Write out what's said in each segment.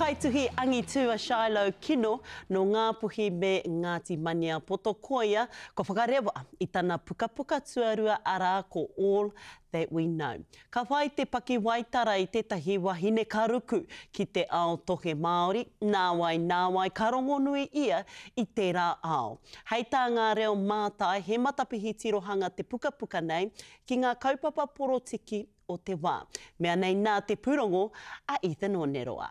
kaituhi angitū a Shiloh Kino nō Ngāpuhi me Ngāti Maniapoto koia kua whakarewa i tana pukapuka tuarua arā ko All That We Know. Ka whai te pakiwaitara i tētahi wahine ka ruku ki te ao tohe Māori, nāwai nāwai ka rongonui ia i tērā ao. Hei tā ngā reo mātai he matapihi tirohanga te pukapuka nei ki ngā kaupapa porotiki o te wā. Mea nei nā te pūrongo a Ethan Oneroa.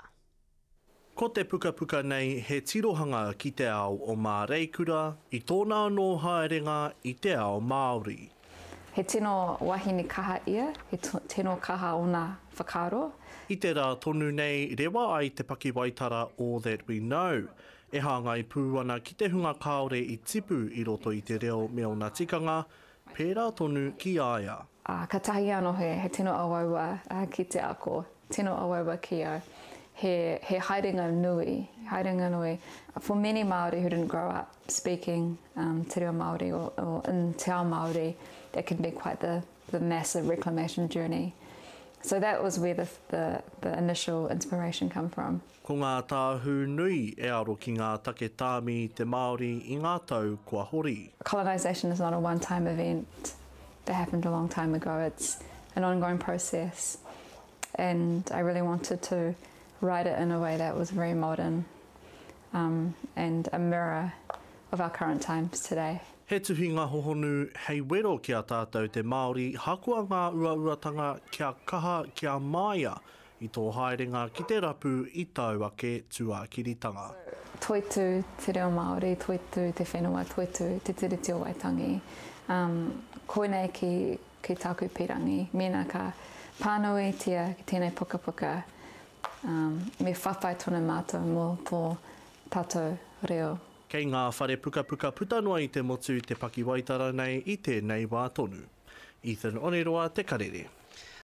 Ko te pukapuka nei he tirohanga ki te ao o Māreikura i tōna anō haerenga i te ao Māori. He tino wahine kaha ia, he tino kaha ōna whakaaro. I te rā tonu nei rewa ai te pakiwaitara All That We Know, e hāngai pū ana ki te hunga kāore i tipu i roto i te reo me ōna tikanga, pērā tonu ki a ia. Ā, katahi anō he, he tino auaua ki te ako, tino auaua ki au. He, he haerenga nui, haerenga nui. For many Māori who didn't grow up speaking um, te reo Māori or, or in te ao Māori, that can be quite the, the massive reclamation journey. So that was where the, the, the initial inspiration come from. Ko ngā tāhū nui e aro ki ngā take tāmi i te Māori i ngā tau kua hori. Colonisation is not a one time event that happened a long time ago, it's an ongoing process and I really wanted to write it in a way that was very modern um, and a mirror of our current times today. He tuhinga hohonu hei wero ki a tātou te Māori hakoa ngā uauatanga kia kaha kia māia I tō haerenga ki te rapu i tāu ake tuākiritanga. Toitū te reo Māori, toitū te whenua, toitū te Tiriti o Waitangi. Um, koinei ki, ki tāku pīrangi. Mēnā ka pānuitia ki tēnei pukapuka, um, me whawhai tonu mātou mō tō tātou reo. Kei ngā whare pukapuka puta noa i te motu te pakiwaitara nei i tēnei wā tonu. Ethan Oneroa, Te Karere.